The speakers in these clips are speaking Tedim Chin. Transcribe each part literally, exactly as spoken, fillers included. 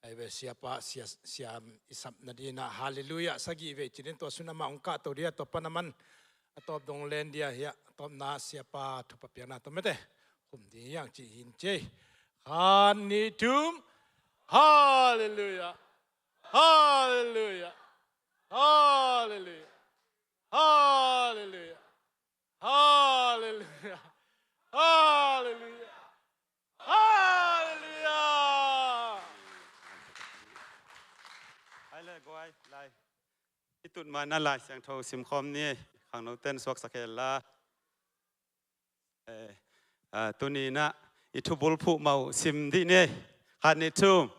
Ai ve, siapa, sia, siam i sap nadinah, halleluiah sagih vei ci-in tua sun amah hong kahto dia, tua pan a man a tawp dong len dia hi a, tawpna siapa thupha piakna tawh mete khum ding hiang ci hi in ci ei. Khan, nih, thum. Halleluiah. Halleluiah. Halleluiah. Halleluiah. Halleluiah. Halleluiah. Halleluiah. Hai le guai, lai. I tut ma-in ah Lai Siangtho simkhawm ni. Khangno ten suaksak hen la. Eh, ah, tuni-in ah i thubulphuh mah uh sim dih ni. Khat, nih, thum.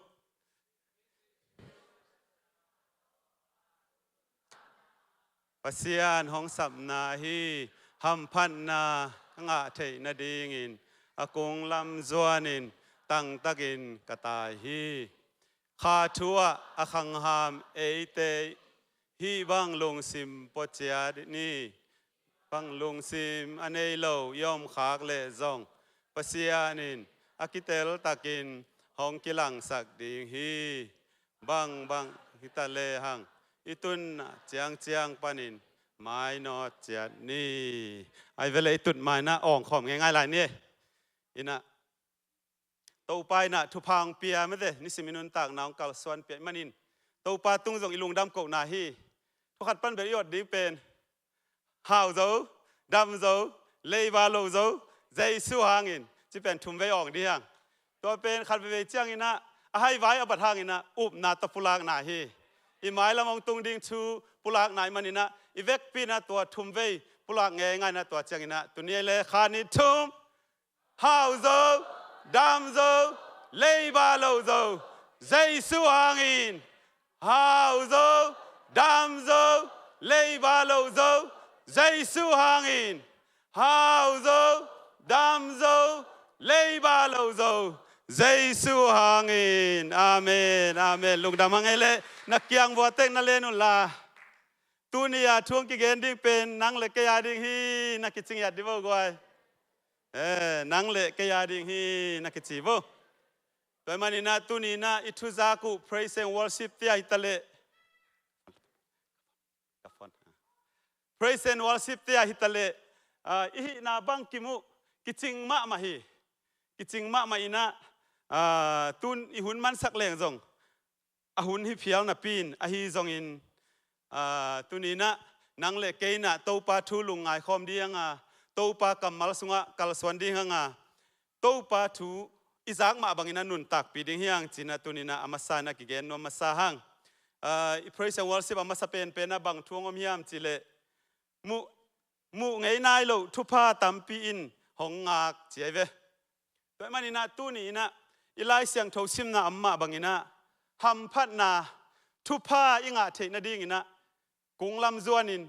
Pasian hong sapna ahi hamphatna ka ngah theih nadingin a kunglam zuanin tangtakin ka tai hi. Kha thu ah a khangham eite hih bang lungsim pua ciat ni. Bang lungsim a nei lo i om khak leh zong Pasian in a kiteltakin hong kilangsak ding hi. Bangbang hi ta lehang i tunna ciangciang panin mainawt ciat ni. Ai ve le, i tut ma-in ah awngkhawm ngeingai lai ni. In ah Topa in ah thupha hong pia mete, nisim i nuntakna hong kalsuan pia ahih manin Topa tung zong i lungdam kohna hi. Thukhat pan bel i awt ding pen hau zo, dam zo, leiba lo zo, Jesu hangin, ci pen thum vei awng ding hi hang. Tua pen khat veivei ciangin ah a haivai a bat hangin ah upna tawh pulakna hi. I mailam hong tung ding thu pulakna ahih manin ah i vekpi in ah tua thum vei pulak ngeingai in ah, tua ciangin ah tuni le khat, nih, thum. Hau zo, dam zo, leiba lo zo, Jesu hangin. Hau zo, dam zo, leiba lo zo, Jesu hangin. Hau zo, dam zo, leiba lo zo, Jesu hangin. Amen, amen. Lungdam hang ei le, na kiang vua tek na len un la. Tuni a thu hong kigen ding pen nang le kei a ding hi, na kicing yat di vo guai. Eh, nang le kei a ding hi, na kici vo. Tua ahih manin ah tuni in ah i thuzak uh praise and worship te ah hi ta leh. Praise and worship te ah hi ta leh. Ah, i hihna bang kim uh kicing mahmah hi. Kicing mahmah in ah, ah, tun i hun mansak leng zong a hun hi phial napi in, ahi zongin, ah, tuni in ah nang le kei in ah Topa thu lungngai khawm ding hang a, Topa kammal sungah kalsuan ding hang a, Topa thu i zak mah bangin ah nuntakpih ding hi hang ci-in ah tuni in ah a masa in ah kigen nuam masa hang. Ah, i praise and worship a masa penpen ah bang thu hong om hiam cih leh, muh, muh ngei nai loh thupha tampi in hong ngak ci ahi ve. Tua ahih manin ah tuni in ah i Lai Siangtho simna a om mah bangin ah hamphatna thupha i ngah theih nadingin ah kunglam zuanin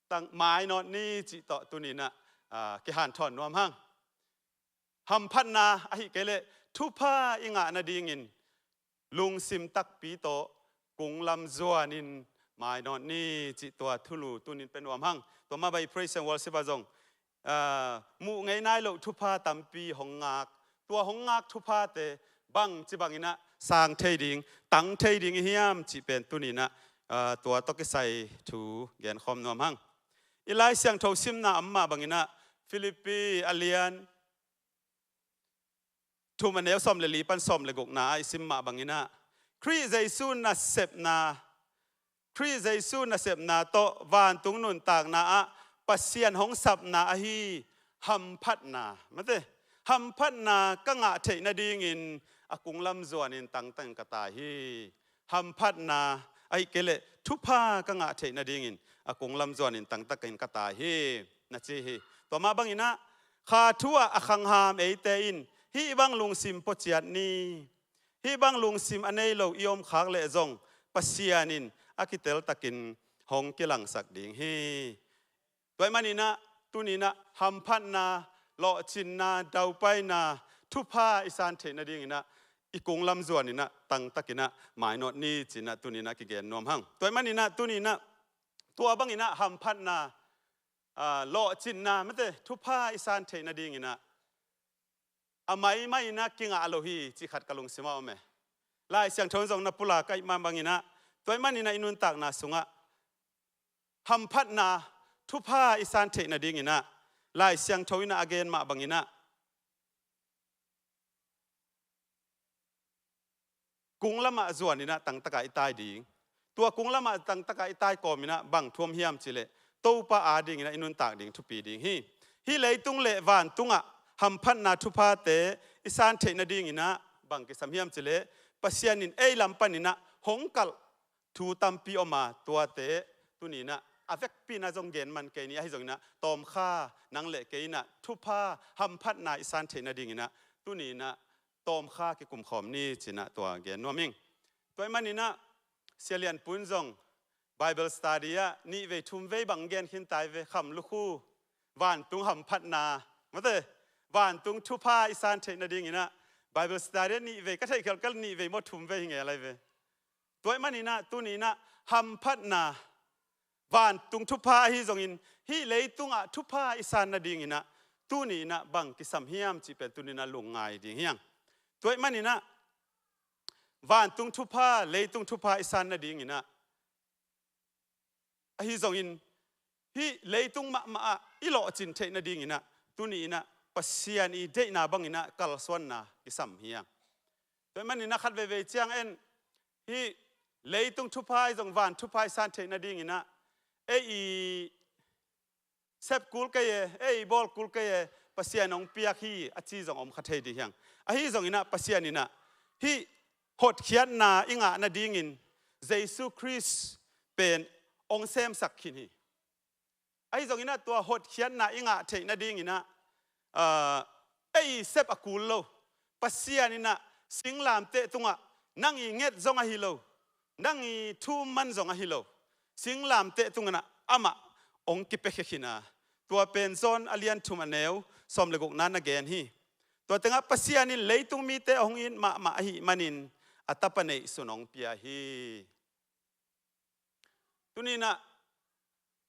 tang mainawt ni cih tawh tuni in ah, ah, kihanthawn nuam hang. Hamphatna ahih kei leh thupha i ngah nadingin lungsim takpi tawh kunglam zuanin mainawt ni cih tua thulu tuni in pia nuam hang. Tua mah bang i praise and worship ah zong, ah, muh ngei nai loh thupha tampi hong ngak. Tua hong ngak thuphate bangci bangin ah sang thei ding, tang thei ding i hiam cih pen tuni in ah, ah, tua tawh kisai thu genkhawm nuam hang. I Lai Siangtho simna a om mah bangin ah Filippi a lian thum a neu sawm le li pan sawm le gukna ah i sim mah bangin ah Khrih Jesu nasepna, Khrih Jesu nasepna tawh vantung nuntakna ah Pasian hong sapna ahi hamphatna, mate, hamphatna ka ngah theih nadingin a kunglam zuanin tangtang ka tai hi. Hamphatna ahih kei leh thupha ka ngah theih nadingin a kunglam zuanin tangtakin ka tai hi, na ci hi. Tua mah bangin ah kha thu ah a khangham eite in hih bang lungsim pua ciat ni. Hih bang lungsim a nei lo i om khak leh zong Pasian in a kiteltakin hong kilangsak ding hi. Tua ahih manin ah tuni in ah hamphatna, lawhcinna, daupaina, thupha i san theih nadingin ah i kunglam zuanin ah tangtakin ah mainawt ni ci-in ah tuni in ah kigen nuam hang. Tua ahih manin ah tuni in ah tua bangin ah hamphatna, ah, lawhcinna, mate, thupha i san theih nadingin ah a maimai in ah kingah lo hi cih khat ka lungsim ah om e. Lai Siangtho in zong na pulak ahih mah banginah, tua ahih maninah i nuntakna sungah hamphatna thupha i san theih nadinginah Lai Siangtho inah a gen mah banginah kung lamah zuaninah tangtakah i tai ding. Tua kung lamah tangtakah i tai kawminah bang thu om hiam cihleh, Topa adinginah i nuntak ding thupi ding hi. Hih leitung le vantungah hamphatna thuphate i san theih nadinginah bang kisam hiam cihleh, Pasian in ei lam paninah hong kalh thu tampi om a, tuate tuninah a vekpi inah zong gen man kei ni. Ahi zonginah tawmkha nang le kei inah thupha hamphatna i san theih nadinginah tuninah tawmkha kikumkhawm ni cinah tua gen nuam ing. Tua ahih maninah Sia Lian Pun zong Bible study ah nihvei thumvei bang gen khin tai ve, kham lukhu, vantung hamphatna, mate, vantung thupha i san theih nadinginah Bible study ah nihvei, ka theih khialh khialh nihvei maw thumvei hi ngel ahi ve. Tua ahih maninah tuninah hamphatna, vantung thupha ahi zongin hih leitungah thupha i san nadinginah tuninah bang kisam hiam cih pen tuninah lungngai ding hi hang. Tua ahih maninah vantung thupha, leitung thupha i san nadinginah, ahi zongin hih leitung mahmah ah i lawhcin theih nadinginah tuninah Pasian i deihna banginah kalsuanna kisam hi hang. Tua ahih maninah khat veivei ciang en, hih leitung thupha ahi zong van thupha i san theih nadinginah ei i sep kul kei e, ei i bawl kul kei e, Pasian hong piak hi a ci zong om kha thei ding hi hang. Ahi zonginah Pasian inah hih hotkhiatna i ngah nadingin Jesu Khrist pen hong semsak khin hi. Ahi zonginah tua hotkhiatna i ngah theih nadinginah, ah, ei i sep a kul lo, Pasian inah singlamteh tungah nang i nget zong ahi lo, nang i thum man zong ahi lo, singlamteh tunginah amah hong kipiakhia khin a, tua pen John a lian thum a neu sawm le gukna na gen hi. Tua tengah Pasian in leitung mite a hong it mahmah ahih manin a Tapa neihsun hong pia hi. Tuninah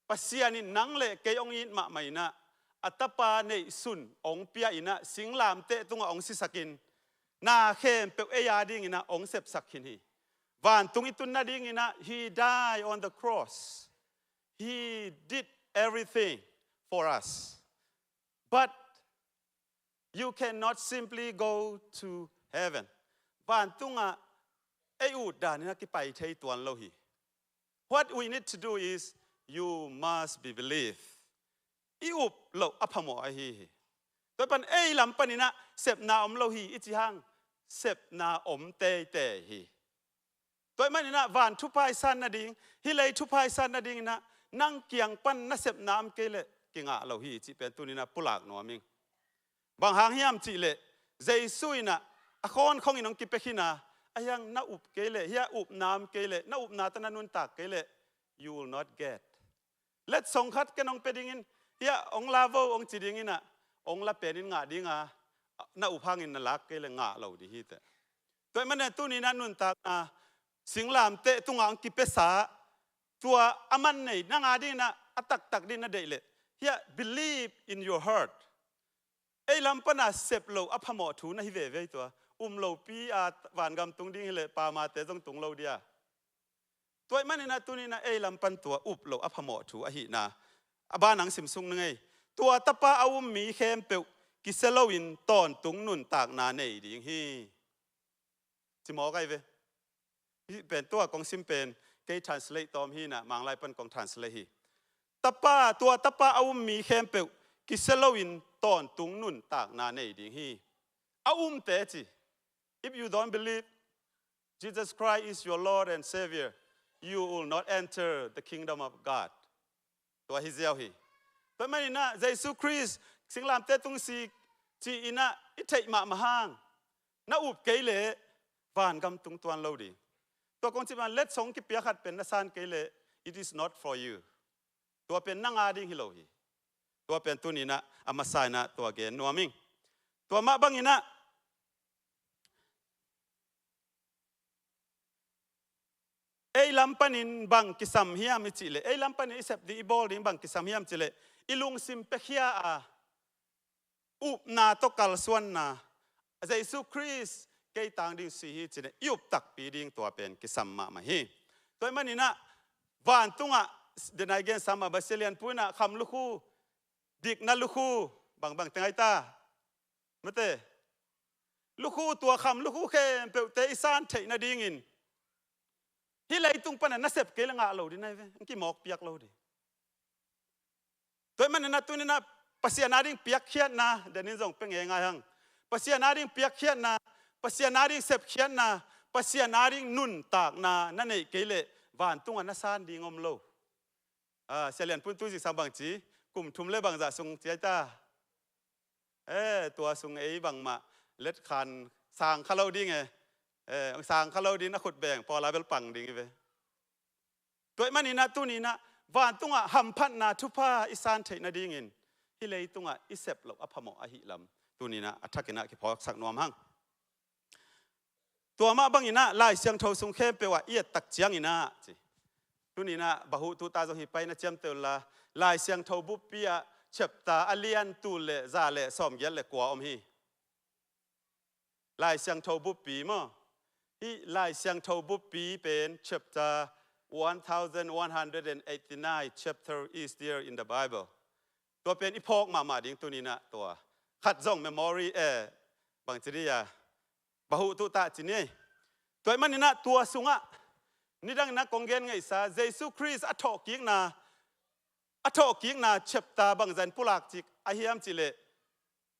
Pasian in nang le kei hong it mahmah inah a Tapa neihsun hong pia inah singlamteh tungah hong sisakin na khempeuh ei adinginah hong sepsak khin hi. Vantung i tun nadinginah He died on the cross. He did everything for us. But you cannot simply go to heaven. Vantungah ei ut daninah kipai thei tuan lo hi. What we need to do is you must be believed. I up loh a phamawh ahi hi. Tua pan ei lam paninah sepna om lo hi i ci hang, sepna om teitei hi. Tua ahih maninah van thupha i san nading, hih lei thupha i san nadinginah nang kiang pan na sepna om kei leh kingah lo hi cih pen tuninah pulak nuam ing. Bang hang hiam cihleh Jesu inah a khawnkhongin hong kipia khin a, ahi hang na up kei leh, hih upna om kei leh, na upna tawh na nuntak kei leh, you will not get. Letsong khat ken hong pia dingin, hih hong la vo hong ci dinginah hong la penin ngah dinga, na up hangin na lak kei leh ngah lo ding hi teh. Tua ahih manin tuninah nuntakna singlamteh tungah hong kipiasa, tua a man nei nang adinginah a taktak ding na deih leh, hih believe in your heart. Ei lam pana sep loh a phamawh thu na hi veve hi tua. Um lopi a vangam tung ding hileh pamate zong tung lo dia. Tua ahih maninah tuninah ei lam pan tua up loh a phamawh thu ahihna a ban hong simsuk ni ngei. Tua Tapa a um mi khempeuh kisia loin tawntung nuntakna nei ding hi. Cimawk ahi ve. Hih pen tua kong sim pen kei translate tawm hinah Manglai pan kong translate hi. Tapa, tua Tapa a um mi khempeuh kisia loin tawntung nuntakna nei ding hi. A umte ci. If you don't believe Jesus Christ is your Lord and Savior, you will not enter the kingdom of God. Tua hi ziau hi. Tua ahih maninah Jesu Khrist singlamteh tung sik ci-inah i theih mahmah hang na up kei leh vangam tung tuan lo ding. Tua kong cih bang letsong kipia khat pen na san kei leh it is not for you. Tua pen nang ading hi lo hi. Tua pen tuninah a masa inah tua gen nuam ing. Tua mah banginah ei lam panin bang kisam hiam i cih leh, ei lam panin i sep ding i bawl ding bang kisam hiam cih leh, i lungsim piakhia a, upna tawh kalsuanna, Jesu Khrist kei tang ding si hi ci-in i up takpi ding tua pen kisam mahmah hi. Tua ahih manin ah vantungah, denai gensa mah bang, Sia Lian Pu in ah kham lukhu, dikna lukhu, bangbang teng ai ta, mate, lukhu, tua kham lukhu khempeuhte i san theih nadingin hih leitung pan a nasep kei leh ngah lo ding na hi ve, hong kimawk piak lo ding. Tua ahih manin ah tuni-in ah Pasian ading piakkhiatna, den in zong pia ngeingai hang. Pasian ading piakkhiatna, Pasian ading sepkhiatna, Pasian ading nuntakna na neih kei leh vantungah na san ding om lo. Ah, Sia Lian Pu in tu zingsang bang ci, kum thum le bangzah sung ci ai ta. Eh, tua sung ei bangmah letkhan sang kha lo ding e. Eh, sang kha lo ding, na khut beng pawl a bel pang ding hi ve. Tua ahih manin ah tuni-in ah vantungah hamphatna thupha i san theih nadingin hih leitungah i sep loh a phamawh ahih lam tuni-in ah a thakin ah kiphawksak nuam hang. Tua mah bangin ah Lai Siangtho sung khempeuh ah i et tak ciangin ah ci, tuni-in ah Bahutu ta zong hi pai na ciamteh unla, Lai Siangtho buppi ah chapter a lian tul le za le sawmgiat le kua om hi. Lai Siangtho buppi maw? Hih Lai Siangtho buppi pen chapter one thousand one hundred and eighty-nine chapter is there in the Bible. Tua pen i phawk mahmah ding tuni-in ah tua. Khat zong memory, eh, bangci dih a, Bahutu ta ci ni. Tua ahih manin ah tua sungah nidangin ah kong gen ngeisa, Jesu Khrist a thawhkikna, a thawhkikna chapter bangzah in pulak cik a hiam cih leh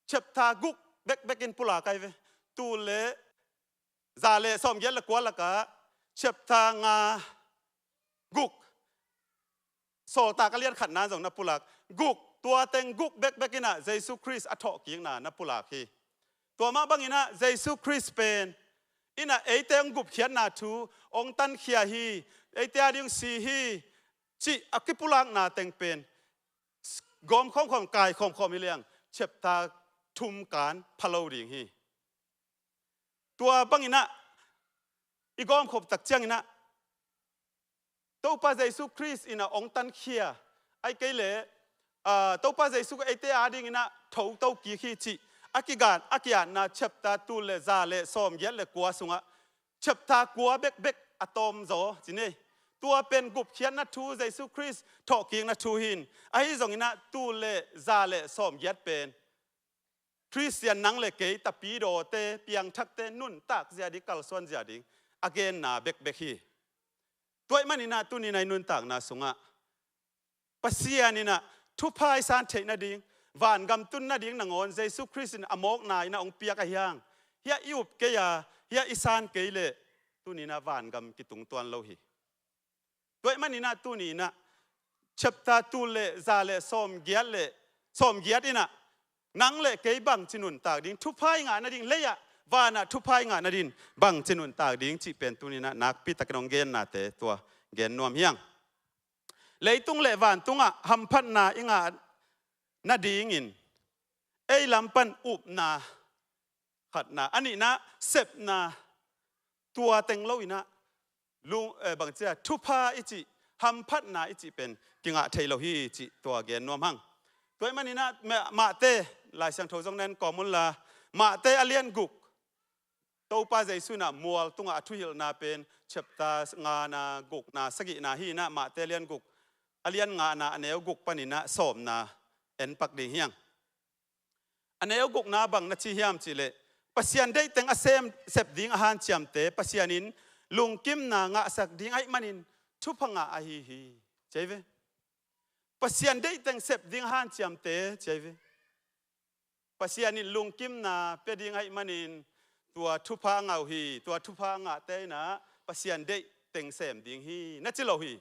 chapter guk bekbek in pulak ai ve. Tul le za le sawmgiat le kua lakah chapter nga, guk, Sawltak a lian khatna zong na pulak, guk, tua teng guk bekbek in ah Jesu Khrist a thawhkikna na pulak hi. Tua mah bangin ah Jesu Khrist pen in ah eite hong gupkhiatna thu, hong tankhia hi, eite ading si hi cih a kipulakna teng pen gawm khawmkhawm, kai khawmkhawm hi leng chapter thum kan pha lo ding hi. Tua bangin ah i gawmkhop tak ciangin ah Topa Jesu Khrist in ah hong tankhia, ahih kei leh, ah, Topa Jesu eite adingin ah tho to kik hi cih a kigan, a ki-atna chapter tul le za le sawmgiat le kua sungah chapter kua bekbek a tawm zaw ci ni. Tua pen gupkhiatna thu, Jesu Khrist thawhkikna thu hi. Ahi zongin ah tul le za le sawmgiat pen Khristian nang le kei, tapidawte, piangthakte nuntak zia ding, kalsuan zia ding a genna bekbek hi. Tua ahih manin ah tuni-in ah i nuntakna sungah Pasian in ah thupha i san theih nading, vangam tun nading nangawn Jesu Khrist in a mawkna in ah hong piak ahi hang, hiah i up kei a, hiah i san kei leh tuni-in ah vangam kitung tuan lo hi. Tua ahih manin ah tuni-in ah chapter tul le za le sawmgiat le sawmgiat in ah nang le kei bangci nuntak ding, thupha i ngah nading, lei ah van ah thupha i ngah nading bangci nuntak ding cih pen tuni-in ah nakpi takin hong gennate tua gen nuam hi hang. Leitung le vantungah hamphatna i ngah nadingin ei lam pan upna khatna, a nihna sepna, tua teng lo-in ah lung, eh, bangci a, thupha i cih, hamphatna i cih pen kingah thei lo hi cih tua gen nuam hang. Tua ahih manin ah Ma-, Mate, Lai Siangtho zong na en kawm unla, Mate a lian guk, Topa Jesu in ah mual tungah a thuhilhna pen chapter ngana, gukna, sagihna hi-in ah, Mate a lian guk, a lian ngana, a neu guk panin ah sawmna en pak ding hi hang. A neu gukna bang na ci hiam cih leh, Pasian deih teng a sem, sep ding a hanciamte Pasian in lungkimna ngahsak ding ahih manin thupha ngah ahi hi, ci ai ve. Pasian deih teng sep ding a hanciamte, ci ai ve. Pasian in lungkimna pia ding ahih manin tua thupha a ngah uh hi, tua thupha a ngahte in ah Pasian deih teng sem ding hi na ci lo hi.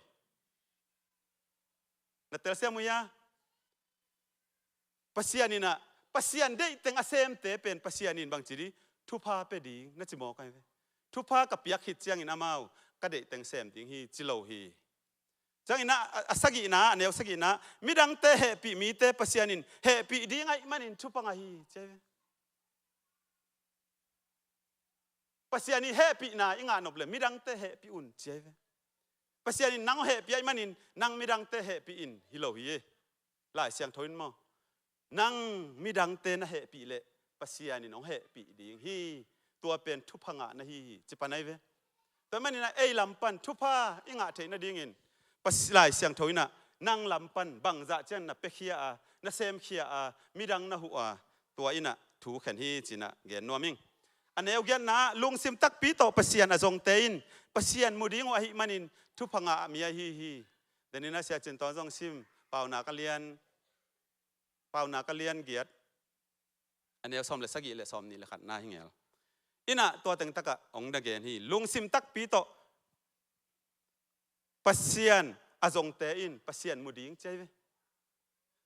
Na telsiam uh hia? Pasian in ah, Pasian deih teng a semte pen Pasian in bangci dih, thupha pia ding na ci mawk ai ve. Thupha ka piak khit ciangin amau ka deih teng sem ding hi ci lo hi. Ciangin ah, a, a sagihna, a neu sagihna, midangte hehpih mite Pasian in hehpih ding ahih manin thupha ngah hi, ci ai ve. Pasian in hehpihna i ngah nop leh midangte hehpih un, ci ai ve. Pasian in nang hong hehpih ahih manin nang midangte hehpih in, hi lo hi. Lai Siangtho in maw, nang midangte na hehpih leh Pasian in hong hehpih ding hi. tua pen thupha ngah na hi hi, ci pan ahi ve. Tua maninah ei lam pan thupha i ngah theih nadingin Pasi-, Lai Siangtho inah nang lam pan bangzah ciang na piakhia a, na semkhia a, midang na huh a, tua inah thu khen hi cinah gen nuam ing. A neu giatna ah lungsim takpi tawh Pasian a zongte in Pasian mu ding uh ahih manin thupha ngah mi ahi hi. Deninah Sia Cin Tawn zong sim, Paunak a lian, Paunak a lian giat, a neu sawm le sagih le sawm nih le khatna hi ngel. Inah tua teng takah hong na gen hi. Lungsim takpi tawh Pasian a zongte in Pasian mu ding ci ahi ve.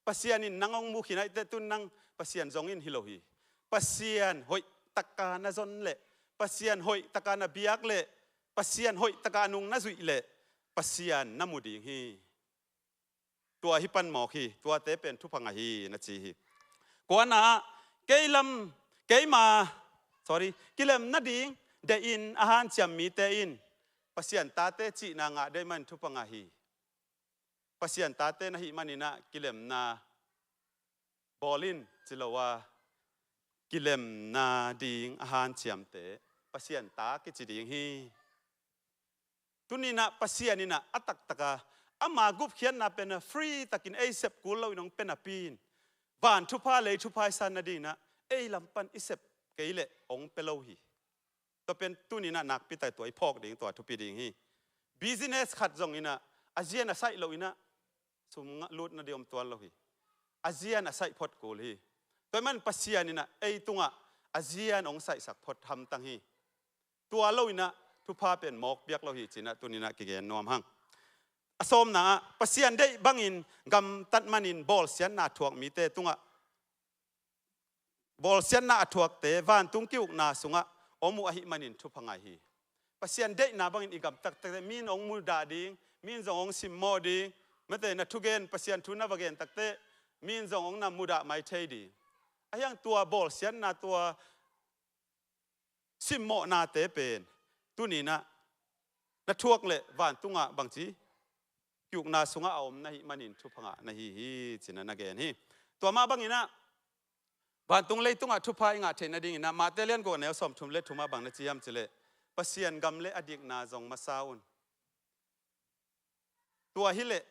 Pasian in nang hong mu khin ahih teh tun nang Pasian zong in hi lo hi. Pasian hoih taka na zon leh, Pasian hoih taka na biak leh, Pasian hoih taka nung na zuih leh Pasian na mu ding hi. Tua hi pan mawk hi, tuate pen thupha ngah hi na ci hi. Kuana ah kei lam, keima, sorry, kilem nading deihin a hanciam mite in Pasian tate cihna ngah deih man thupha ngah hi. Pasian tate na hih maninah kilemna bawl in ci lo a, kilemna ding a hanciamte Pasian ta kici ding hi. Tuninah Pasian inah a taktaka ama gupkhiatna pen a free takin ei sep kul loin hong pia napi in van thupha lei thupha i san nadinginah ei lam pan i sep kei leh hong pia lo hi. Tua pen tuninah nakpi tak tua i phawk ding tua thupi ding hi. Business khat zonginah a zian a saih loinah sum ngah lutna ding om tuan lo hi. A zian a saih phot kul hi. Tua ahih man Pasian inah ei tungah a zian hong saihsak phot hamtang hi. Tua loinah thupha pen mawk piak lo hi cinah tuninah kigen nuam hang. A sawmna ah Pasian deih bangin gamtat manin bawlsiatna a thuak mite tungah, bawlsiatna a thuakte vantung ki-ukna sungah om uh ahih manin thupha ngah hi. Pasian deihna bangin i gamtat takteh min hong mudah ding, min zong hong simmawh ding, mate na thugen Pasian thu na va gen takteh min zong hong na mudah mai thei ding. Ahi hang tua bawlsiatna, tua simmawhnate pen tuninah na thuak leh vantungah bangci ki-ukna sungah a om na hih manin thupha ngah na hi hi cinah na gen hi. Tua mah banginah vantung leitungah thupha i ngah theih nadinginah Mate lian guk a neu sawmthum le thumah bang na ci hiam cileh, Pasian gam le a dikna zong masa un. Tua hileh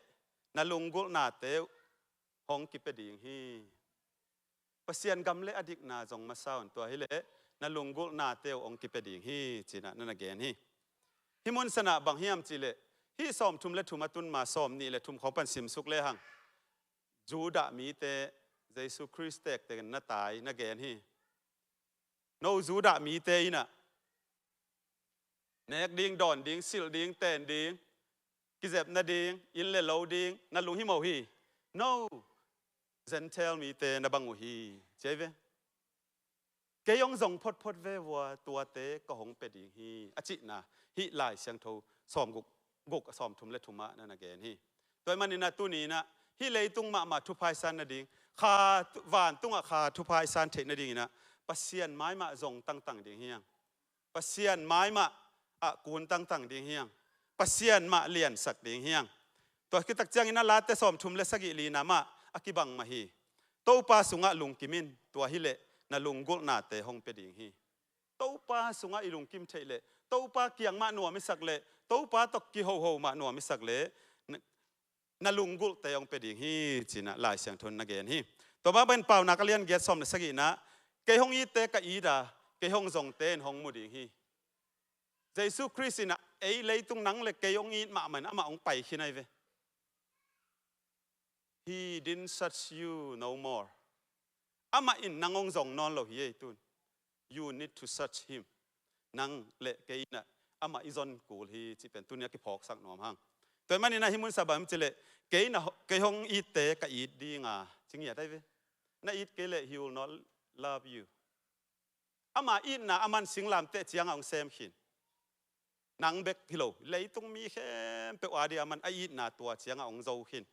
na lunggulhnate uh hong kipia ding hi. Pasian gam le a dikna zong masa un, tua hileh na lunggulhnate uh hong kipia ding hi cinah na na gen hi. Hih mun sanah bang hiam cihleh hih sawmthum le thum a tun ma sawmnih le thum khawng pan simsuk lehang Judah mite Jesu Khrist tektek in na tai na gen hi. No Judah mite inah nek ding, dawn ding, silh ding, ten ding, kizep nading, inn le lo ding na lunghimawh hi. No Gentile mite na bang uh hi, ci ahi ve. Kei hong zong photphot ve vua tuate ka hong pia ding hi a cihna hih Lai Siangtho sawmguk, guk a sawmthum le thumah na na gen hi. Tua ahih maninah tuninah hih leitung mahmah thupha i san nading, kha, vantungah kha thupha i san theih nadinginah Pasian mai mah zong tangtang ding hi hang. Pasian mai mah ah kun tangtang ding hi hang. Pasian mah liansak ding hi hang. Tua khit tak ciangin a Late sawmthum le sagih lina mah a kibang mah hi. Topa sungah lungkim in, tua hileh na lunggulhnate hong pia ding hi. Topa sungah i lungkim theih leh, Topa kiang mah nuam i sak leh, Topa tawh kihoho mah nuam i sak leh, na, na lunggulhte hong pia ding hi cinah Lai Siangtho in na gen hi. Tua mah bangin Paunak a lian giat sawm le sagihna ah, kei hong itte ka it a, kei hong zongte in hong mu ding hi. Jesu Khrist inah ei leitung nang le kei hong it mahmah in amah hong pai khin ahi ve. He didn't search you no more. Amah in nang hong zong nawn lo hi ei tun. You need to search him. Nang le kei inah amah i zon kul hi cih pen tuni a kiphawksak nuam hang. Tua ahih maninah hih mun sa bang hiam cileh kei na, kei hong itte ka it dinga ci ngiat ahi ve. Na it kei leh he will not love you. Ama itna a man singlamteh ciangah hong sem khin. Nang bek hi lo, leitung mi khempeuh a dih a man a itna tua ciangah hong zo khin.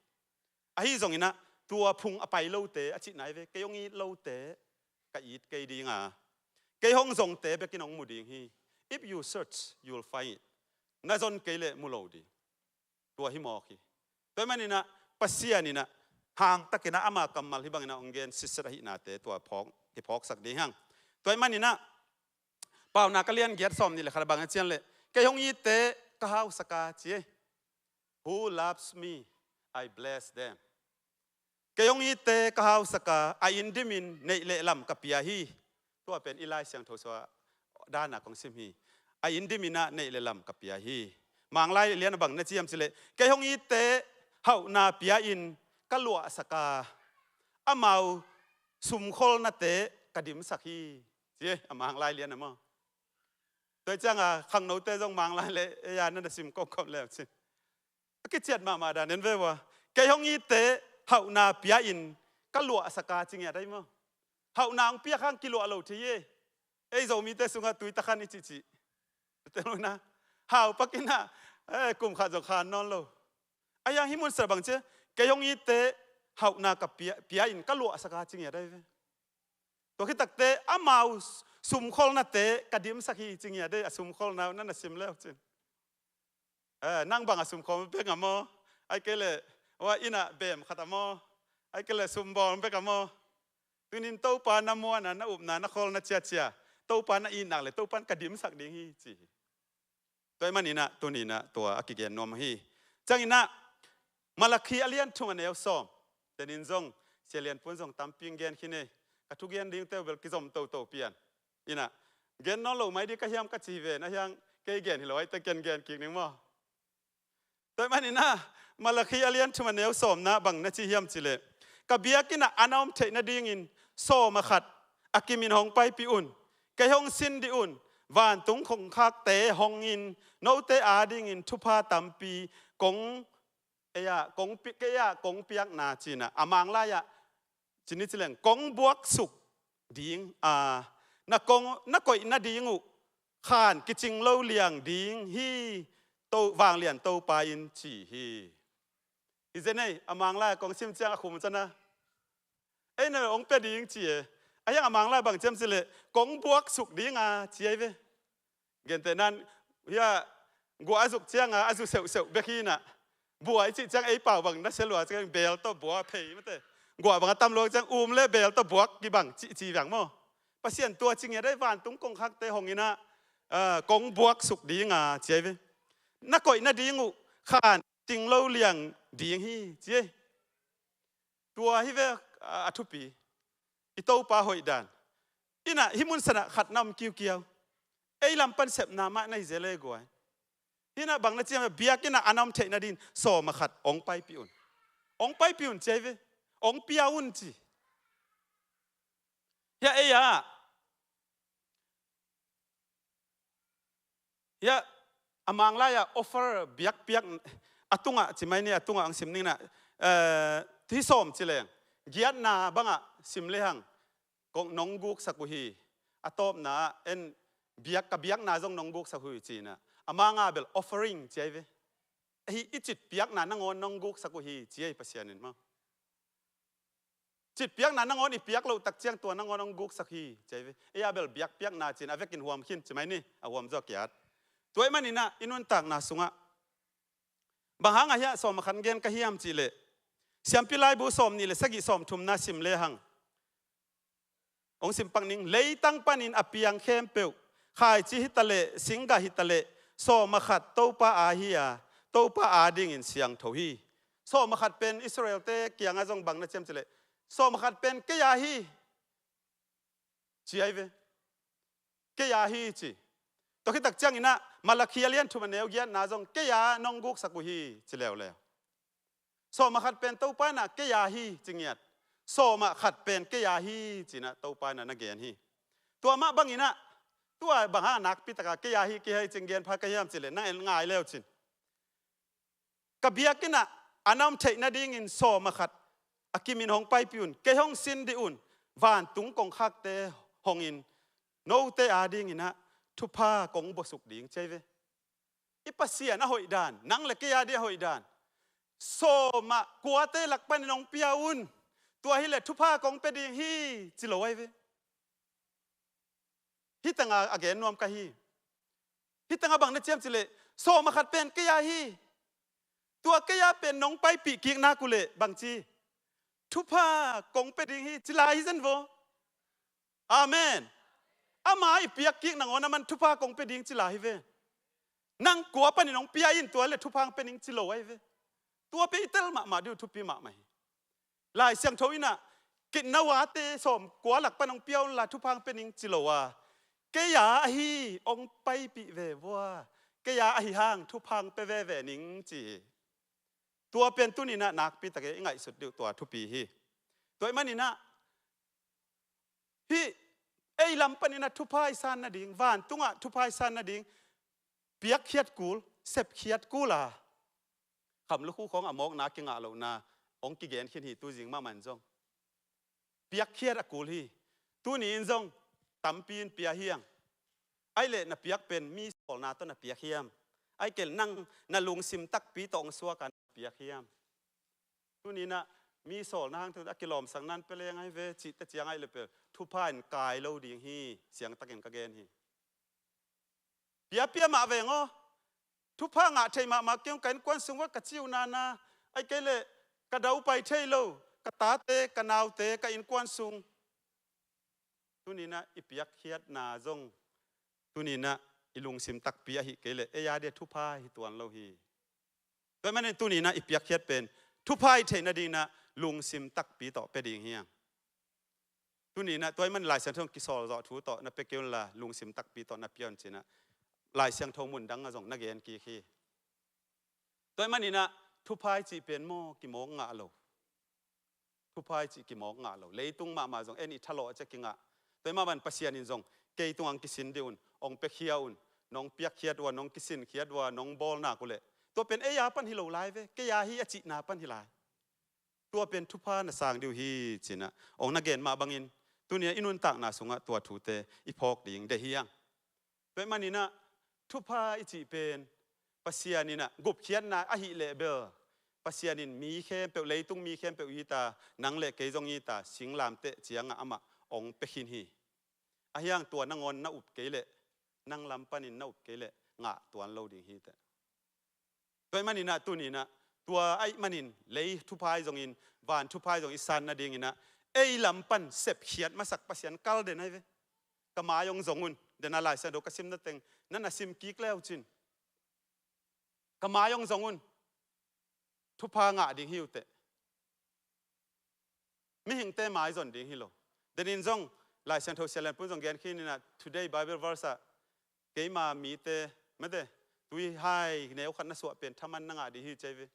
Ahi zonginah tua phung a pai lote a cihna ahi ve, kei hong it lote ka it kei dinga, kei hong zongte bekin hong mu ding hi. If you search, you will find it. Na zon kei leh mu lo ding. Tua hi mawk hi. Tua ahih maninah Pasian inah hangtakinah ama kammal hih banginah hong gen sitset ahihnate tua phawk, kiphawksak ding hi hang. Tua ahih maninah Paunak a lian giat sawm nih le khat ah bang na ci hiam cih leh, kei hong itte ka hausak a ci hi. Who loves me, I bless them. Kei hong itte ka hausak a, a inn dimin neih le lam ka pia hi. Tua pen i Lai Siangtho sung ah dan a kong sim hi. A inn dimin ah neih le lam ka pia hi. Manglai lian ah bang na ci hiam cih leh, kei hong itte hauhna pia-in ka luahsak a, amau sumkholnate ka dimsak hi, ci hi. A Manglai lian ah maw. Tua ciang a khangnote zong Manglai le ei a na na sim kawmkawm le uh cin, a kiciat mahmah dan en ve ua. Kei hong itte hauhna pia-in ka luahsak a ci ngiat ahi maw. Hauhna hong piak hang kiluah lo thei hi. Ei Zomite sungah tui takhan i cihcih. Tel lo na. Hau pak in ah, eh, kum khat zong khan nawn lo. Ahi hang hih mun sung ah bang ci, kei hong itte hauhna ka pia, pia-in ka luahsak a ci ngiat ahi ve. Tua khit takteh amau sumkholnate ka dimsak hi ci ngiat ahi, a sumkholna na na sim le uh cin. Eh, nang bang a sumkholna bek a maw? Ahih kei leh, ua inn ah beem khat a maw? Ahih kei leh sumbawl bek a maw? Tuni-in Topa na muanna, na upna, na kholna ciacia Topa na it nak leh Topa'n ka dimsak ding hi ci hi. Tua ahih manin ah tuni-in ah tua a kigen nuam hi. Ciangin ah Malakhi a lian thum a neu sawm. Tenin zong Sia Lian Pun zong tampi hong gen khin hi. Ka thugen dingte uh bel kizom toto pian. In ah gen nawn lo mai ding ka hiam ka ci hi ve, na hiang kei gen hi lo ahih teh ken gen kik ning maw. Tua ahih manin ah Malakhi a lian thum a neu sawmna bang na ci hiam cih leh, ka biakinn ah a na om theih nadingin sawm ah khat a kimin hong paipih un. Kei hong sin dih un. Vantung kongkhakte hongin note adingin thupha tampi kong, ei ah, kong pi-, kei ah kong piakna ci-in ah, a Manglai ah ci ni ci leng, kong buaksuk ding a, na kong, na koih nading uh khan kicing lo liang ding hi, To, Vanglian Topa in ci hi. Hi zen ei, a Manglai ah kong sim ciang a khum ciang a, ei na hong pia ding ci e. Ahi hang a Manglai ah bang ci hiam cih leh, kong buaksuk ding a ci ahi ve. Gentehna-in, hia, guah a zuk ciang a, a zu seuhseuh bek hi-in ah, buak i cih ciang ei pau bang na sia lua ciang beel tawh buak phei mate. Guah bang a tam lua ciang um le beel tawh buak kibang cih ci bang maw. Pasian tua ci ngiat ahi, vantung kongkhakte hongin ah, ah, kong buaksuk ding a ci ahi ve. Na koih nading uh khan kicing lo liang ding hi ci ahi. Tua hi ve, a, a thupi. I Topa hoih dan. In ah hih mun sung ah khat na om kiukiau. Ei lam pan sepna mah na hi zel e guai. Hi-in ah bang na ci hiam, biakinn ah a na om theih nadingin sawm ah khat hong paipih un. Hong paipih un ci ahi ve. Hong pia un ci. Hia ei ah, hia, a Manglai ah offer, biakpiak, a tungah ci mai ni, a tungah hong sim ning in ah, eh, hih sawm ci leng, giatna bangah sim lehang kong nong guksak uh hi. A tawpna ah en, biak, ka biakna zong nong guksak uh hi ci-in ah, a Manga bel offering ci ahi ve. Ahi, i citpiakna nangawn nong guksak uh hi ci ahi Pasian in maw. Citpiakna nangawn i piak loh tak ciang tua nangawn hong guksak hi ci ahi ve. Ei ah bel biakpiakna ci-in a vekin huam khin ci mai ni, a huam zaw kiat. Tua ahih manin ah i nuntakna sungah bang hang a hia sawm ah khat gen ka hiam cih leh, Siampi Laibu sawm nih le sagih sawm thumna sim lehang, hong sim pak ning, leitang panin a piang khempeuh, khaici hi ta leh, singgah hi ta leh, sawm ah khat Topa aa hi a, Topa adingin siangtho hi. Sawm ah khat pen Israel-te kiangah zong bang na ci hiam cih leh, sawm ah khat pen kei aa hi ci ahi ve. Kei aa hi ci. Tua khit tak ciangin ah Malakhi a lian thum a neu giatna zong kei aa nong guksak uh hi ci leuleu. Sawm ah khat pen Topa in ah kei aa hi ci ngiat. Sawm ah khat pen kei aa hi ci-in ah Topa in ah na gen hi. Tua mah bangin ah, tua bang hang nakpi takin kei aa hi, kei aa hi ci-in gen pha ka hiam cih leh, na en ngai le uh cin. Ka biakinn ah a na om theih nadingin sawm ah khat a kimin hong paipih un, kei hong sin dih un, vantung kongkhakte hongin note adingin ah thupha kong buaksuk ding ci ahi ve. I Pasian a hoih dan, nang le kei ading a hoih dan, sawm ah kuate lak panin hong pia un, tua hi leh thupha kong pia ding hi ci lo ahi ve. Hih tengah a gen nuam ka hi. Hih tengah bang na ci hiam cih leh, sawm ah khat pen kei aa hi. Tua kei aa pen nong paipih kik nak uh leh bangci, thupha kong pia ding hi ci lai hi zen vo. Amen. Ama i piak kik nangawn aman thupha kong pia ding ci lai hi ve. Nang kua panin hong pia in tua le thupha hong pia ning ci lo ahi ve. Tua pia i tel mahmah ding uh thupi mahmah hi. Lai Siangtho in ah, "Kei na uate sawm kua lak pan hong pia un la thupha hong pia ning ci lo a, kei a ahi hong paipih ve vua, kei a ahi hang thupha hong pia veve ning," ci hi. Tua pen tuni in ah nakpi takin i ngaihsut ding uh tua thupi hi. Tua ahih manin ah, hih ei lam panin ah thupha i san nading, vantungah thupha i san nading, piakkhiat kul, sepkhiat kul a, kham lukhu khawng a mawkna kingah lohna hong kigen khin hi. Tuzing mahmah in zong piakkhiat a kul hi. Tuni in zong tampi in pia hi hang. Ahih leh na piak pen mi sawlna tawh na piak hiam? Ahih kei leh nang na lungsim takpi tawh hong suak a na piak hiam? Tuni in ah mi sawlna hang thu a kilawmsak nan pia leng ahi ve cihte ciang ahih leh pen thupha in kai lo ding hi, siangtakin ka gen hi. Pia pia mah veng aw. Thupha ngah thei mahmah kei ung, ka innkuan sung uah ka ci uh nana, ahih kei leh ka daupai thei lo, ka tate, ka naute, ka innkuan sung. Tuni in ah i piakkhiatna zong, tuni in ah i lungsim takpi ahih kei leh ei a dia thupha hi tuan lo hi. Tua ahih manin tuni in ah i piakkhiat pen thupha i theih nading in ah lungsim takpi tawh pia ding hi hang. Tuni in ah tua ahih manin Lai Siangtho in kisawl zawh thu tawh na pia kei un la lungsim takpi tawh na pia un ci-in ah Lai Siangtho mun dang ah zong na gen kik hi. Tua ahih manin ah thupha i cih pen maw kimawk ngah lo. Thupha i cih kimawk ngah lo. Leitung mahmah zong en i thalawh ciang kingah. Tua ahih mah bang Pasian in zong kei tungah hong kisin dih un, hong piakhia un, nong piakkhiat uh a, nong kisinkhiat uh a, nong bawl nak uh leh, tua pen ei a pan hi lo lai ve, kei a hi a cihna pan hi lai. Tua pen thupha na sang dih uh hi ci-in ah hong na gen mah bangin tuni-a i nuntakna sungah tua thute i phawk ding deih hi hang. Tua ahih manin ah thupha i cih pen Pasian in ah gupkhiatna ahih leh bel Pasian in mi khempeuh, leitung mi khempeuh hi ta, nang le kei zong hi ta, singlamteh ciangah amah hong pia khin hi. Ahi hang tua nangawn na up kei leh, nang lam panin na up kei leh ngah tuan lo ding hi teh. Tua ahih manin ah tuni in ah tua ahih manin lei thupha hi zongin, van thupha hi zong i san nadingin ah ei lam pan sepkhiat masak Pasian kal den ahi ve. Ka mai hong zong un. Den a Lai Siangtho ka simna teng na na sim kik le uh cin, ka mai hong zong un. Thupha ngah ding hi uh teh. Mihingte mai zon ding hi lo. Den in zong Lai Siangtho Sia Lian Pun zong gen khin in ah, today Bible verse ah, keima mite, mate, tui hai neu khat na suah pen thaman na ngah ding hi ci ahi ve.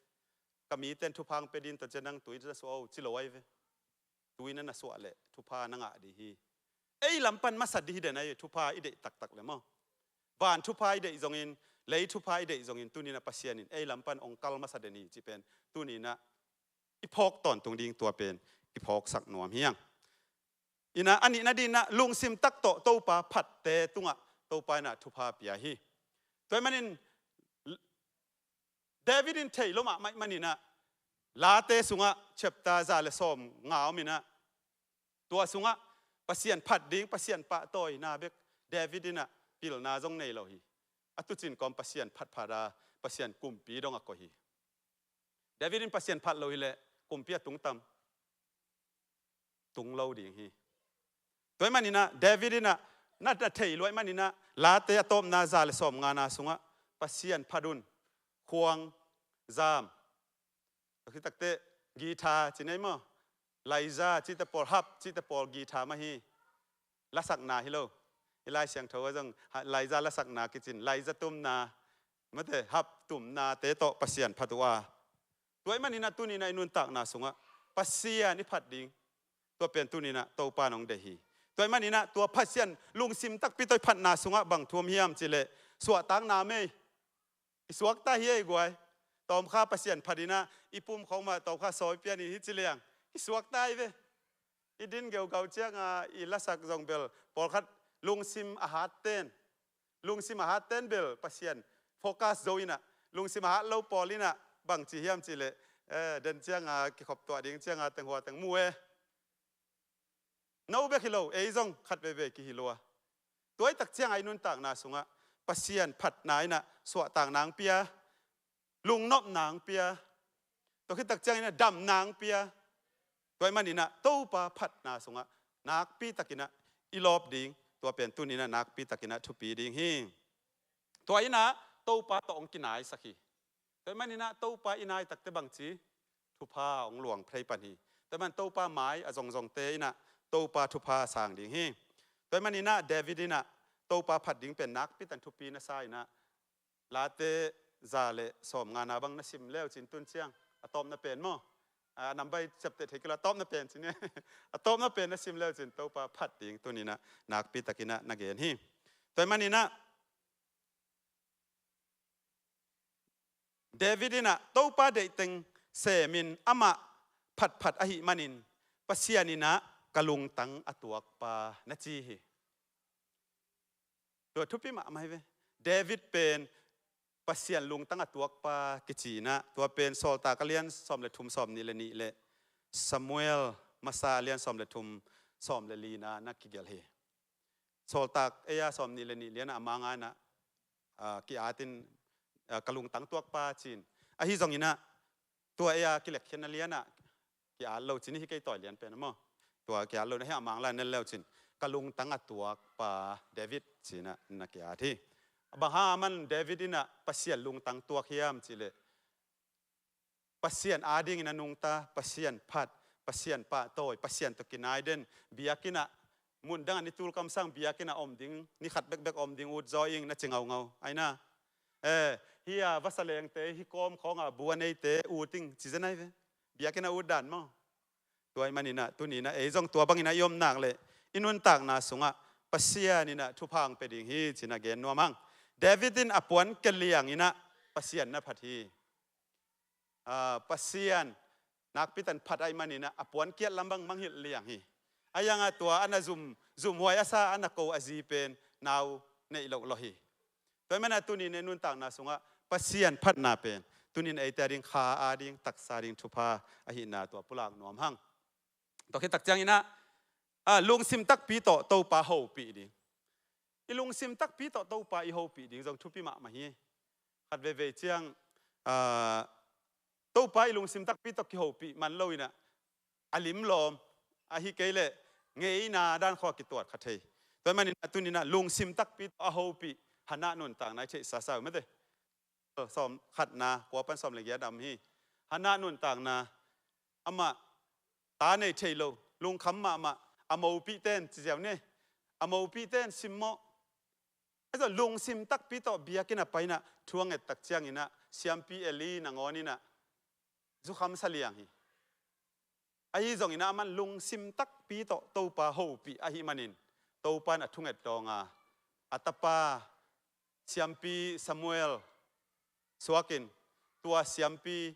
Ka mite in thupha hong pia ding ta ciang nang tui na suah o ci lo ahi ve. Tui na na suah leh thupha na ngah ding hi. Ei lam pan masa ding hi den ahi, thupha i deih taktak leh maw. Van thupha i deih zongin, lei thupha i deih zongin, tuni in ah Pasian in ei lam pan hong kal masa den hi cih pen tuni in ah i phawk tawntung ding tua pen i phawksak nuam hi hang. In ah a nihna dingin ah lungsim tak tawh Topa phatte tungah Topa in ah thupha pia hi. Tua ahih manin David in theih lo mahmah ahih manin ah Late sungah chapter za le sawmnga om in ah, tua sungah Pasian phat ding, Pasian pahtawina bek David in ah pilna zong nei lo hi. A tuucin kawm Pasian phatphat a, Pasian kumpi dong a koih hi. David in Pasian phat lo hi leh kumpi a tung tam? Tung lo ding hi. Tua ahih manin ah David in ah na, na theih lo ahih manin ah Late a tawpna za le sawmngana sungah Pasian phat un, khuang zam, tua khit takteh guitar ci nei maw, laiza cihte pawl, harp cihte pawl guitar mah hi. Lasakna hi lo. I Lai Siangtho ah zong ha, laiza lasakna kicin, laiza tumna, mate, harp tumnate tawh Pasian phat uh a. Tua ahih manin ah tuni in ah i nuntakna sungah Pasian i phat ding, tua pen tuni in ah Topa in hong deih hi. Tua ahih manin ah tua Pasian lungsim takpi tawh i phatna sungah bang thu om hiam cih leh, suahtakna mei. I suakta hi ei guai. Tawmkha Pasian phat in ah i pum khawng mah tawmkha sawi pian in hi ci leng, i suakta hi ve. I din geugau ciangah i lasak zong bel pawlkhat lungsim a hatten, lungsim a hatten bel Pasian focus zo in ah, lungsim a hat lo pawl in ah bang ci hiam cih leh, eh, den ciangah kikhop tuah ding ciangah teng hua teng mu e. No bek hi lo, ei zong khat veivei kihi lua. Tua hi tak ciangah i nuntakna sungah Pasian phatna in ah suahtakna hong pia, lungnopna hong pia, tua khit tak ciangin ah damna hong pia. Tua ahih manin ah Topa phatna sungah nakpi takin ah i lawp ding, Tua pen tuni-in ah nakpi takin ah thupi ding hi. Tua in ah Topa tawh hong kinaisak hi. Tua ahih manin ah Topa i nai takteh bangci thupha hong luang thei pan hi. Tua ahih manin Topa mai a zongzongte in ah Topa thupha a sang ding hi. Tua ahih manin ah David in ah Topa phat ding pen nakpi takin thupi na sa in ah, Late za le sawmngana bang na sim leu cin tun ciang a tawpna pen maw? A nambai ciapteh thei kei lo, a tawpna pen cin e. A tawpna pen na sim leu cin Topa phat ding tuni-in ah nakpi takin ah na gen hi. Tua ahih manin ah David in ah Topa deih teng semin amah phatphat ahih manin Pasian in ah ka lungtang a tuakpa na ci hi. Tua thupi mahmah hi ve. David pen Pasian lungtang a tuakpa kici in ah, tua pen Sawltak a lian sawm le thum, sawm nih le nih le Samuel masa a lian sawm le thum, sawm le li-na na kigelh hi. Sawltak ei a sawm nih le nih lian ah a manga in ah, ah, ki-atin, ah, ka lungtang tuakpa ci-in. Ahi zongin ah tua ei a kilekkhiatna lian ah ki-at lo cin hi kei, tawi lian pen maw? Tua ki-at lo na hi a, a mang lai na leu cin ka lungtang a tuakpa David ci-in ah na ki-at hi. Bang hang a man David in ah Pasian lungtang tuak hiam cih leh Pasian adingin a nungta, Pasian phat, Pasian pahtawi, Pasian tawh kinai den, biakinn ah, mun dang a ni tul kamsang biakinn ah om ding, ni khat bekbek om ding, ut zaw ing na ci ngaungau. Ai na, eh, hi a vasa lengte, hi kawm khawng a bu a neite ut ing ci zen ai ve. Biakinn ah ut dan maw? Tua ahih manin ah tuni-in ah ei zong tua bangin ah i om nak leh i nuntakna sungah Pasian in ah thupha hong pia ding hi ci-in ah gen nuam hang. David in a puan kia liangin ah Pasian na phat hi. Ah, Pasian nakpi takin phat ahih manin ah a puan kiat lam bang mangngilh liang hi. A yang a tua a na zum, zumhuai a sa, a na ko a zi pen nau neih loh lo hi. Tua ahih manin ah tuni-in ah nuntakna sungah Pasian phatna pen tuni-in ah eite ading kha ading, taksa ding thupha ahihna tua pulak nuam hang. Tua khit tak ciangin ah, ah, lungsim takpi tawh Topa hopih ding. I lungsim takpi tawh Topa i hopih ding zong thupi mahmah hi. Khat veivei ciang, ah, Topa i lungsim takpi tawh kihopih man lo-in ah a limlawm, ahi kei leh ngeina dan khawng a kituat kha thei. Tua ahih manin ah tuni-in ah lungsim takpi tawh a hopih Hannah nuntakna i theihsa sa uh mate. Sawm khatna, kua pan sawm le giat a om hi. Hannah nuntakna, amah ta nei thei lo, lungkham mahmah, a mopihte in ci ziau ni, a mopihte in simmawh. Ahi zong lungsim takpi tawh biakinn a pai-in ah thu a nget tak ciangin ah siampi Eli nangawn in ah zukham sa liang hi. Ahi zongin ah aman lungsim takpi tawh Topa hopih ahih manin Topa in a thunget dawng a, a tapa siampi Samuel suakin tua siampi,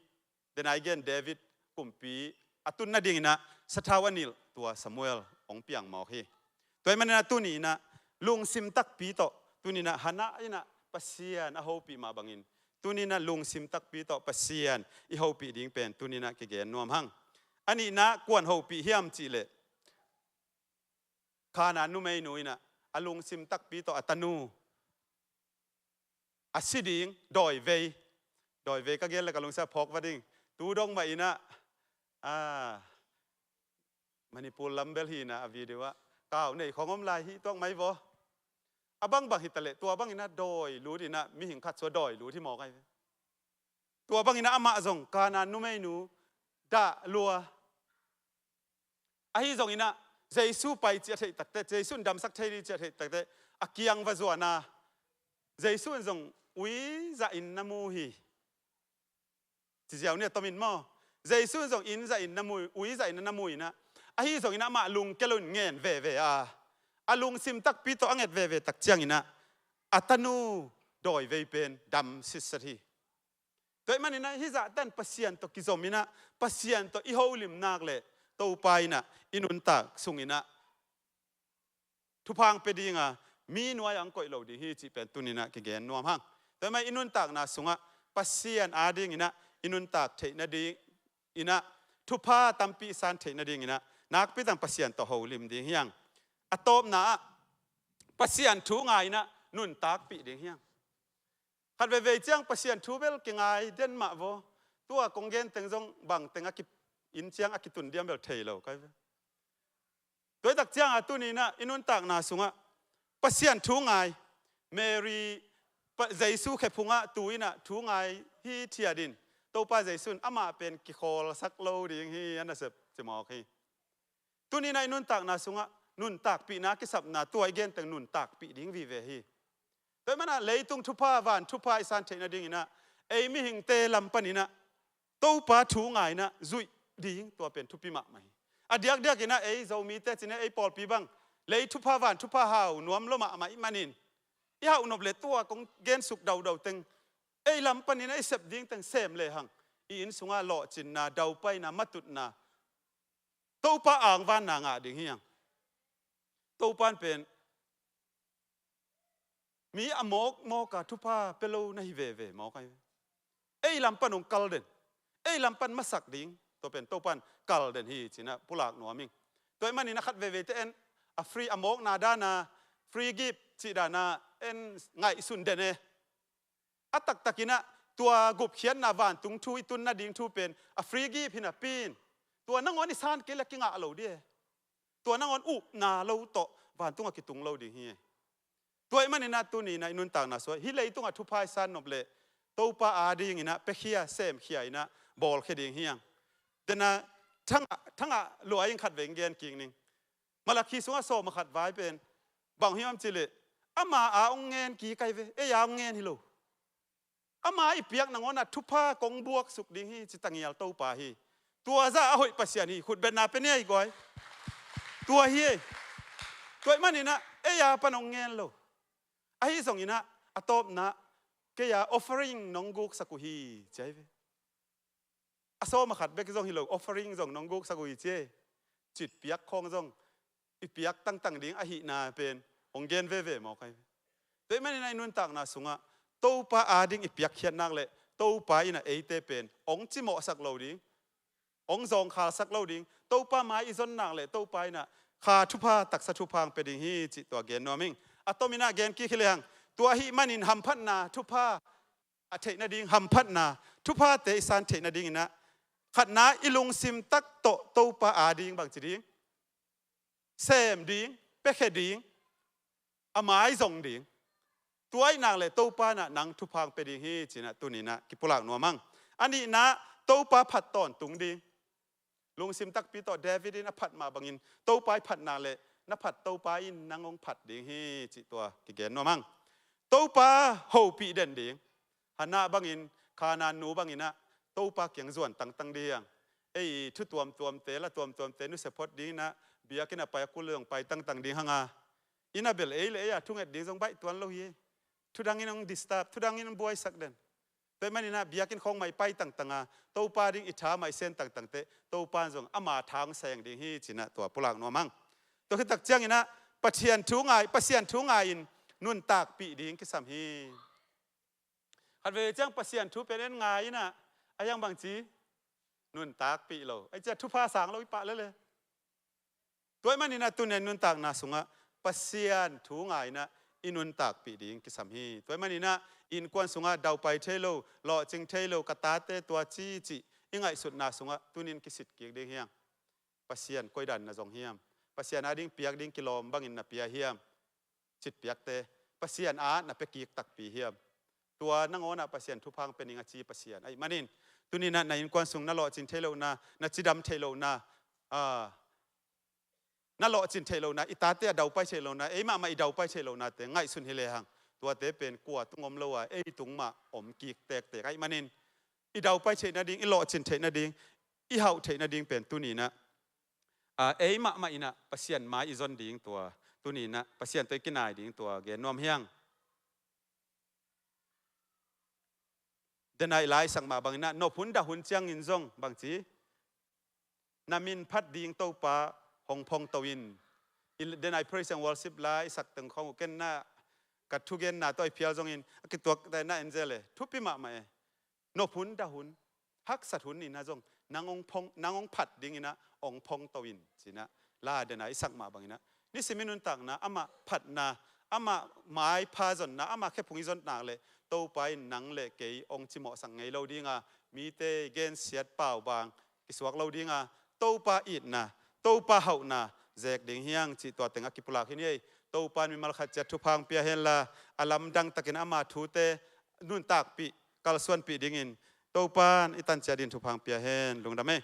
denai gen David kumpi a tun nadingin ah sathau a nilh tua Samuel hong piang mawk hi. Tua ahih manin ah tuni-in ah lungsim takpi tawh, tuni-in ah Hannah in ah Pasian a hopih mah bangin tuni-in ah lungsim takpi tawh Pasian i hopih ding pen tuni-in ah kigen nuam hang. A nihna kuan hopih hiam cih leh Kanaan numeinu in ah a lungsim takpi tawh a tanu a si ding dawivei. Dawivei ka gen leh ka lungsim a phawk va ding. Tu dong mah in ah, ah, Manipur lam bel hi-in ah a video ah kau nei khawng om lai hi tuak mai vaw. A bangbang hi ta leh tua bangin ah dawi lut in ah mihing khat sua dawi lut hi mawk ai ve. Tua bangin ah amah zong Kanaan numeinu dah lua. Ahi zongin ah Jesu pai ci a theih takteh, Jesu in damsak thei ding ci a theih takteh a kiang va zuan a, Jesu in zong ui zahin na mu hi. Ci ziau ni a tomin maw? Jesu in zong inn zahin na mu, ui zahin na mu in ah, ahi zongin ah amah lungkia loin ngen veve a, a lungsim takpi tawh a nget veve tak ciangin ah a tanu dawivei pen dam sitset hi. Tua ahih manin ah hih zahtan Pasian tawh kizom in ah, Pasian tawh i holim nak leh Topa in ah i nuntak sungin ah thupha hong pia ding a, mi nuai-ah hong koih lo ding hi cih pen tuni-in ah kigen nuam hang. Tua ahih manin i nuntakna sungah Pasian adingin ah i nuntak theih nadingin ah thupha tampi i san theih nadingin ah nakpi takin Pasian tawh holim ding hi hang. A tawpna ah Pasian thu ngai-in ah nuntakpih ding hi hang. Khat veivei ciang Pasian thu bel kingai den mah vaw. Tua kong gen teng zong bang teng a ki, inn ciang a kitun diam bel thei lo kai ve. Tua hi tak ciang a tuni-in ah i nuntakna sungah Pasian thu ngai, Mary, pa, Jesu khephungah tu inah thu ngai hi thiat in, Topa Jesu in amah pen kikhawlsak lo ding hi, a nasep cimawk hi. Tuninah i nuntakna sungah nuntakpihna kisapna tua i genteng nuntakpih ding vive hi. Tua i manah leitung thupha, van thupha i san theih nadinginah ei mihingte lam paninah Topa thu ngainah zuih ding tua pen thupi mahmah hi. A diakdiakinah ei Zomite cinah ei pawlpi bang lei thupha, van thupha hau nuam lo mahmah i manin, i hauh nop le tua kong gensuk daudau teng ei lam paninah i sep ding teng sem lehang i inn sungah lawhcinna, daupaina, matutna, Topa angvanna ngah ding hi hang. Topan pen mi a mawkmawka thupha pia lo na hi veve mawk ahi ve. Ei lam pan hong kal den, ei lam pan masak ding tua pen Topan kal den hi cinah pulak nuam ing. Tua i manin a khat vevete en a free, a mawkna dana free gift cih dana en ngaihsun den e. A taktakinah tua gupkhiatna vantung thu i tun nading thu pen a free gift hi napi in, tua nangawn i san kei le kingah lo ding e. Tua nangawn upna lo tawh vantungah kitung lo ding hi e. Tua i maninah tuninah i nuntakna sungah hih leitungah thupha i san nop leh Topa adinginah piakhia, semkhia inah bawlkhia ding hi hang. Tena thangah, thangah luai in khat vei gen kik ning. Malakhi sungah sawm a khat vai pen bang hiam cileh ama a hong ngen kik ahi ve, ei a hong ngen hi lo. Ama i piak nangawnah thupha kong buaksuk ding hi ci tangial Topa hi. Tua zah a hoih Pasian hi, khutbetna pia ni ei guai. Tua hi ei. Tua i maninah ei a pan hong ngen lo. Ahi zonginah a tawpna kei a offering nong guksak uh hi ci ahi ve. A sawm a khat bek zong hi lo, offering zong nong guksak uh hi ci e. Citpiak khawng zong i piak tangtang ding ahihna pen hong gen veve mawk ahi. Tua i maninah i nuntakna sungah Topa ading i piakkhiat nak le Topa inah eite pen hong cimawhsak lo ding, hong zawngkhalsak lo ding, Topa mai i zon nak le Topa inah kha thupha, taksa thupha hong pia ding hi cih tua gen nuam ing. A tominah gen kik hi lehang, tua ahih manin hamphatna thupha a theih nading, hamphatna thuphate i san theih nadinginah khatna i lungsim tak tawh Topa ading bangci ding, sem ding, piakhia ding, a mai zong ding. Tua ahih nak le Topa inah nang thupha hong pia ding hi cinah tuninah kipulak nuam hang. A nihna, Topa phat tawntung ding. Lungsim takpi tawh David in a phat mah bangin Topa i phat nak le na phat Topa in nang hong phat ding hi cih tua kigen nuam hang. Topa hopih den ding. Hannah bangin, Kanaan nu banginah Topa kiang zuan tangtang ding hi hang. Ei thu tuamtuamte, la tuamtuamte nusia phot dinginah biakinn a pai a kul zong pai tangtang ding hanga, inn a bel ei le ei a thunget ding zong baih tuan lo hi. Thudangin hong disturb, thudangin hong buaisak den. Tua i maninah biakinn khawng mah i pai tangtanga Topa ding i tha mah i sen tangtangte Topa in zong ama tha hong seng ding hi cinah tua pulak nuam hang. Tua khit tak cianginah Pathian thu ngai, Pasian thu ngai-in nuntakpih ding kisam hi. Khat veve ciang Pasian thu pen en ngai inah a hiang bangci nuntakpih lo, a i cia thupha sang lo i pah lele. Tua i maninah tunia i nuntakna sungah Pasian thu ngainah i nuntakpih ding kisam hi. Tua i maninah innkuan sungah daupai thei lo, lawhcing thei lo, ka tate tua ci cih i ngaihsutna sungah tunin kisit kik ding hiam? Pasian koidan na zong hiam? Pasian ading piak ding kilawm bangin na pia hiam? Citpiakte, Pasian a na pia kik takpi hiam? Tua nangawnah Pasian thupha hong pia ning a ci Pasian ahih manin, tuninah na innkuan sung na lawhcing theih lohna, na cidam theih lohna, a, na lawhcing theih lohna, i tate a daupai theih lohna, ei mahmah i daupai theih lohnate ngaihsun hi lehang, tuate pen kua tung om lo a, ei tung mah om kik tektek ahih manin, i daupai theih nading, i lawhcing theih nading, i hauh theih nading pen tuninah, a, ei mahmah inah Pasian mai i zon ding tua, tuninah Pasian tawh i kinai ding tua gen nuam hiang. Denai la i sak mah banginah nop hun dah hun ciangin zong bangci, na min phat ding Topa hong phongto in. I denai praise and worship la i sak teng khawng uh ken na ka thugenna tawh i phial zongin a kituak tai na en zel e, thupi mahmah e. Nop hun dah hun, haksat hun inah zong nang hong phong, nang hong phat dinginah hong phongto in cinah la denai i sak mah banginah nisim i nuntakna amah phatna, amah maipha zonna, amah khephung i zon nak le Topa in nang le kei hong cimawhsak ngei lo dinga, mite gensiat paubang kisuak lo dinga, Topa itna, Topa hauhna zek ding hiang cih tua teng a kipulak hi ni ei. Topa in mimal khat ciat thupha hong pia henla, a lamdang takin ama thute nuntakpih, kalsuanpih dingin Topa in i tan ciat dingin thupha hong pia hen. Lungdam ei.